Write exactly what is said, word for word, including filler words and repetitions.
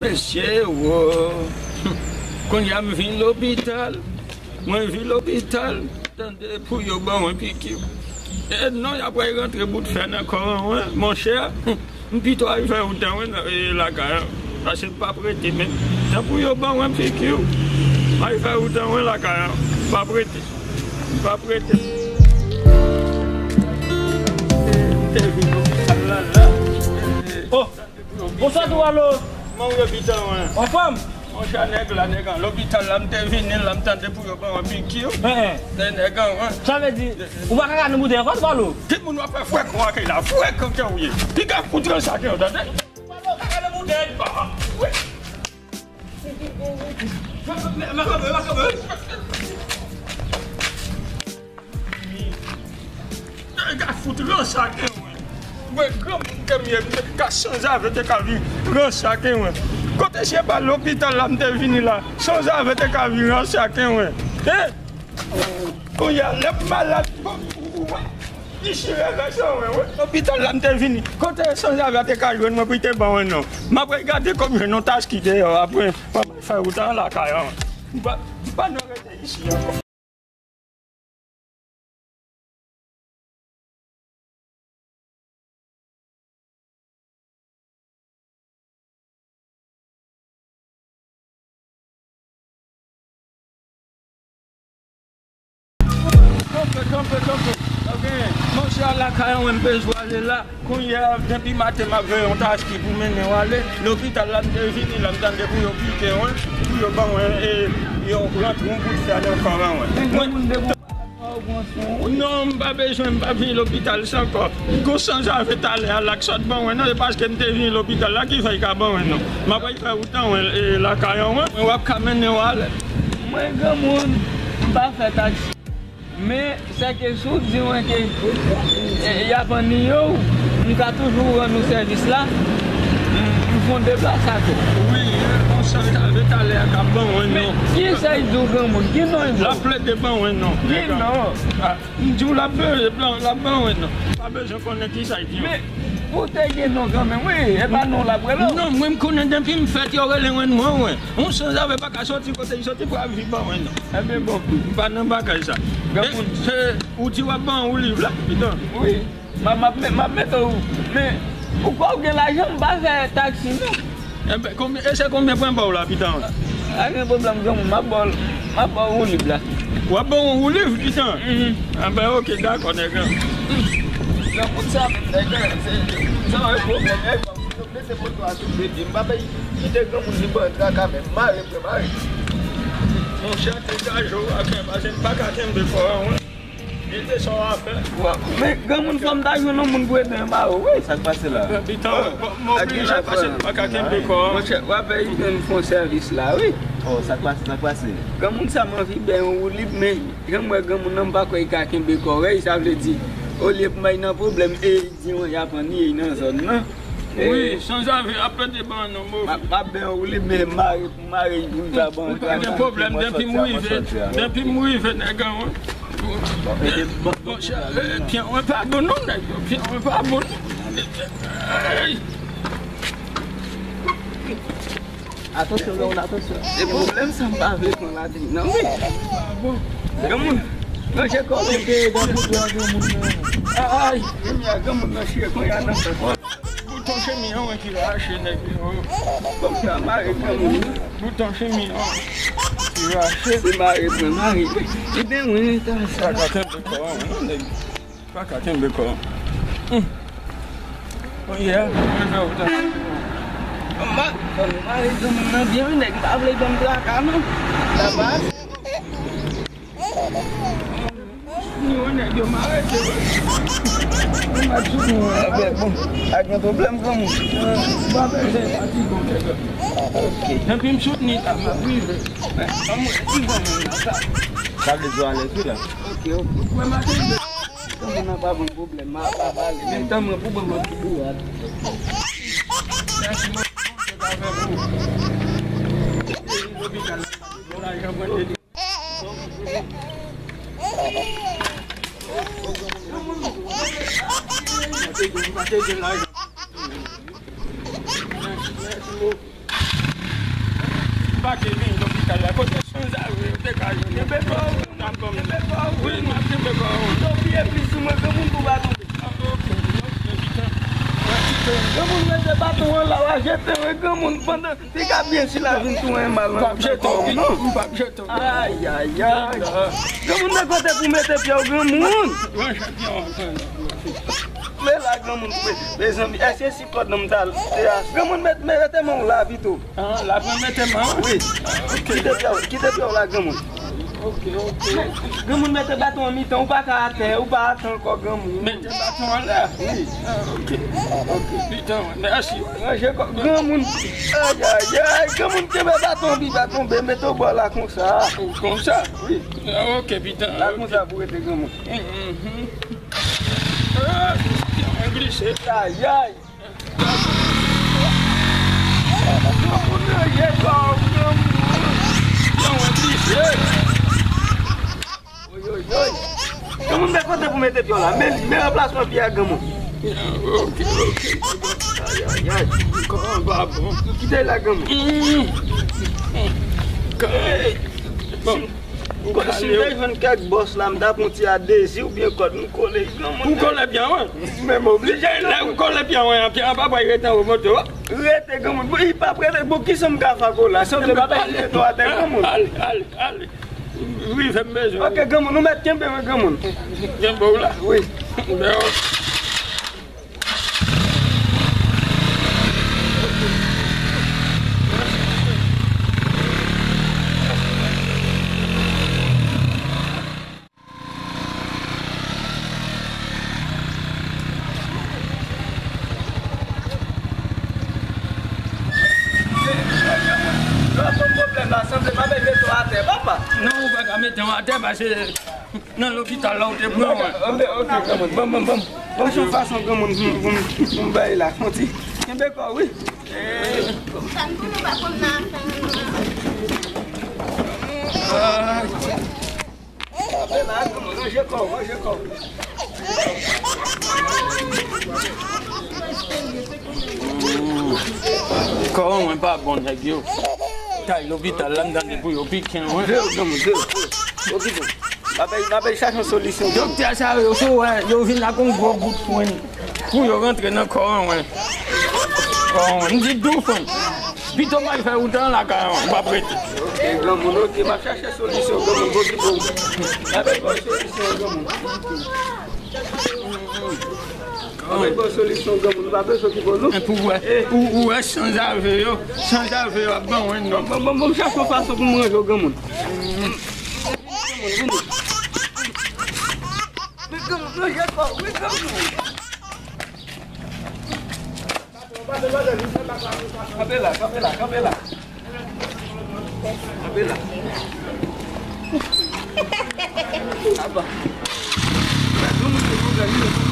Mesye, wo. Kounye a m vin lopital. Mwen vin lopital, tande pou yo ban mwen piki. E non, y ap pral rantre bout fè nan kò an, wi, monchè. M pito al fè wout an, wi, nan, e, lakay an. Paske m p ap rete, men. Tan pou yo ban mwen piki, m al fè wout an, wi, lakay an. M p ap rete. M p ap rete. M te vin lopital la, la. Oh! Bonswa, Twalo. Kòman w ye, pitan, wi? Anfòm? Monchè, nèg la, nèg an lopital la, m te vini la, m tande pou yo ban mwen piki. Hein, hein. Se nèg an, wi. Sa vle di, ou pa ka gade nan boutèy ankò, Twalo? Ki moun w ap fè frèk ou ak la? Frèk an ke w ye. Piga fout ransa ke w, tande? Twalo, ka gade nan boutèy. Ah, wi. Makanbe, makanbe. Nèg a fout ransa ke mwen. Mwen granmoun ke m ye, m te ka sanzave te ka vin ransa ke mwen. Kote se pa lopital la m te vini la, sanzave te ka vin ransa ke mwen. Hein? Kounye a, lè m malad, bon, ou wè, li chire rès an mwen, wi. Lopital la m te vini. Kote sanzave a te ka jwenn mwen pou l te ban mwen non? M ap gade kòm jwenn yon taski deyò, apre, m ap fè wout an lakay an. M pa, m pa nan rete isi ankò. Kanpe, kanpe, kanpe. Ok. Monchè, lakay an, mwen bezwen ale la. Kounye a, depi maten m ap veye yon taski pou mennen w ale. Lopital la m te vini la, m tande pou yo pike mwen, pou yo ban mwen, e, yon rantre yon bout fè nan kò an, mwen. Mwen, non, m pa bezwen, m pa vin lopital sa ankò. Gon sanzave talè a la k sot ban mwen non, e paske m te vin lopital la ki fè y ka ban mwen non. M ap al fè wout an, mwen, e, lakay an, mwen, mwen w ap ka mennen w ale. Mwen granmoun, m pa fè taksi. Men, sèke si w di mwen ke, e, y ap anniye w, m ka toujou rann ou sèvis la, m, m fè yon deplase ak ou. Wi, konsa, talè a k ap ban mwen non. Men, kisa y di w granmoun? Ki non y di w? L ap plede ban mwen non. Ki non? A, m di w l ap plede, l ap ban mwen non. Pa bezwen konnen kisa y di w. Men, ou te gen non kanmenm, wi, e pa non l ap rele w. Non, mwen m konnen depi m fèt yo rele mwen non, mwen. Yon sanzave pa ka soti kote l soti pou al vin ban mwen non. Ebyen bon. M pa nan bagay sa. Granmoun. E, se, ou di w ap ban yon woulib la, pitan. Wi. M ap, m ap, m ap mete w. Men, ou kwè w gen lajan, m pa fè taksi non. Enben, konbyen, e se konbyen pou m ba w la, pitan? Pa gen pwoblèm, granmoun, m ap ba w, m ap ba w woulib la. W ap ban w woulib, pitan? Mhm. Enben, ok, dakò, nèg lan. Granmoun sa menm, nèg lan, se, sa pa gen pwoblèm, nèg lan. Mete moto a sou fredi, m pa bay kite granmoun li ban traka, men mare, frè, mare. Monchè, degaje w a fè, paske m pa ka kenbe kò an, wi. Mete sa w a fè. Wa, men granmoun, fò m ta jwenn yon moun pou ede m mare w, wi. Sa k pase la? Pitan, m oblije paske m pa ka kenbe kò an. Monchè, w ap fè Iden fè yon sèvis la, wi. Oh, sa k pase, sa k pase? Granmoun sa, m anvi bay yon woulib, men jan m wè granmoun nan, m pa kwè li ka kenbe kò, wi. Sa vle di, olye pou m bay nan pwoblèm, e di mwen y ap anniye nan zòn nan. Wi, sanzave ap plede ban non, move. M ap, m ap bay yon woulib, men mare, mare, pou m ta ban. Pa gen pwoblèm, depi m rive, depi m rive, nèg an, wi. Monchè, e, pye mwen pa bon non, nèg yo, pye mwen pa bon. Ey! Atansyon, granmoun, atansyon. E pwoblèm sa, m pa vle pran ladann nan, wi. Granmoun, ranje kò w. Ay, granmoun nan chire kounye a nan fè kò. Bouton chemiz an, wi, ki rache, nèg yo. Bouton chemiz an, wi, ki rache. Se mare, pran mare. Ebyen, wi, ta sa. Sa ka kenbe kò an, wi, nèg. Pa ka kenbe kò. Hmm. Oh yeah, mwen fè ou tan. Ma, mari granmoun nan byen wi nèg, m pa vle ban m traka non. Sa pa. Yo nèg yo m arete wi. Mwen m ap di nou, eh ben, bon, pa gen pwoblèm granmoun. M pa bezwen pati bon nèg. Ok. Depi m soutni la, m ap rive. Anmwey, ti granmoun nan sa. Sa vle di w alèz wi la. Ok, ok. Mwen m ap rive. Granmoun nan pa ban m pwoblèm, m a, m a pale. Men tan mwen pou ban m yon ti bourad. Mèsi, Bondye ka fè pou ou. Lopital la, lajan mwen te di. Mwen te di, mwen te di lajan. Mèsi, mèsi, Bondye. Debake vin lopital la, kote sanzave yo te ka jwenn. Kenbe kò w, kenbe kò w. Wi, m ap kenbe kò w. Pito piye plis sou mwen, granmoun pou w pa tonbe. Ah, ok, ok, pitan. Granmoun mete baton an la, w a jete mwen, granmoun, pandan piga byen si la vin tounen mal. M p ap jete w, non, m p ap jete w. Ayayay. Granmoun, men kote pou mete pye w, granmoun. Mwen jete w. Men la, granmoun, men, mezanmi, èske si kòd nan m ta te a? Granmoun, met, met, mete men w la pito. Ah, la, mwen mete men w. Wi. Ah, ok. Kite pye w, kite pye w la, granmoun. Ok, ok. Granmoun, mete baton an mitan, ou pa ka atè, ou pa atè ankò, granmoun. Mete baton an lè. Wi. Ah, ok. Ok. Pitan, mèsi. Ranje kò, granmoun. Ayayay, granmoun, kenbe baton an, pi pa tonbe, mete w bò la konsa. Konsa? Wi. Ah, ok, pitan. La konsa pou rete, granmoun. Mhm. Ah, mwen glise. Ayay. Granmoun, ranje kò w, granmoun. Mwen glise. Oyoyoy. Granmoun, men kote pou mete pye w la. Men, men ranplasman pye a, granmoun. Ok, ok. Ayayay. Kò an pa bon. Kite la, granmoun. Mm. Kay. Bon. Ou ka si m te jwenn kèk bòs la, m ta pran ti adezi oubyen kòd, m kole granmoun. Ou kole pye an, wi. Men m oblije. Lè ou kole pye an, wi, pye an pa pral rete anwo moto a. Rete granmoun. Bon, li p ap rete. Bon, kisa m ka fè ankò la? Sanble m pa mete w atè, granmoun. Ale, ale, ale. Rive m bezwen. Ok, granmoun, ou mèt kenbe mwen, granmoun. Kenbe w la? Wi. Bè w. Pwoblèm la, sanble m ap mete w atè, papa. Non, ou pa ka mete m atè, paske nan lopital la, ou te pran mwen. Ok, ok, granmoun. Ban m, ban m, ban m. Ban m yon fason, granmoun, pou m, pou m, pou m bay la. Yon ti. Kenbe kò, wi. Sa m di nou pa konn nan afè nou. Ah. Kanpe la, granmoun, ranje kò w, ranje kò w. Kò an mwen pa bon, nèg yo. Kay lopital la, m tande pou yo piken mwen. Veye w, granmoun, veye w. Okipe w. M ap, m ap chache yon solisyon. Doktè sa yo, sou wè, yo vin ak yon gwo bout pwen pou yo rantre nan kò an mwen. Kò an mwen, m di douf, mwen. Pito m al fè wout an lakay an, m p ap rete. Ok, granmoun, ok, m ap chache solisyon, granmoun, bon, ki bon. M ap fè solisyon, granmoun. M ap fè solisyon, granmoun, m pa bezwen ki bon, non. Epi ou wè, ou, ou wè sanzave yo, sanzave yo ap ban mwen, non. Bon, bon, bon, m chache yon fason pou m ranje w, granmoun. Granmoun, vini. Men granmoun, ranje kò w, wi, granmoun. Kanpe la, kanpe la, kanpe la. Kanpe la. Apa. Gade yon moun ki pwoblèm, wi.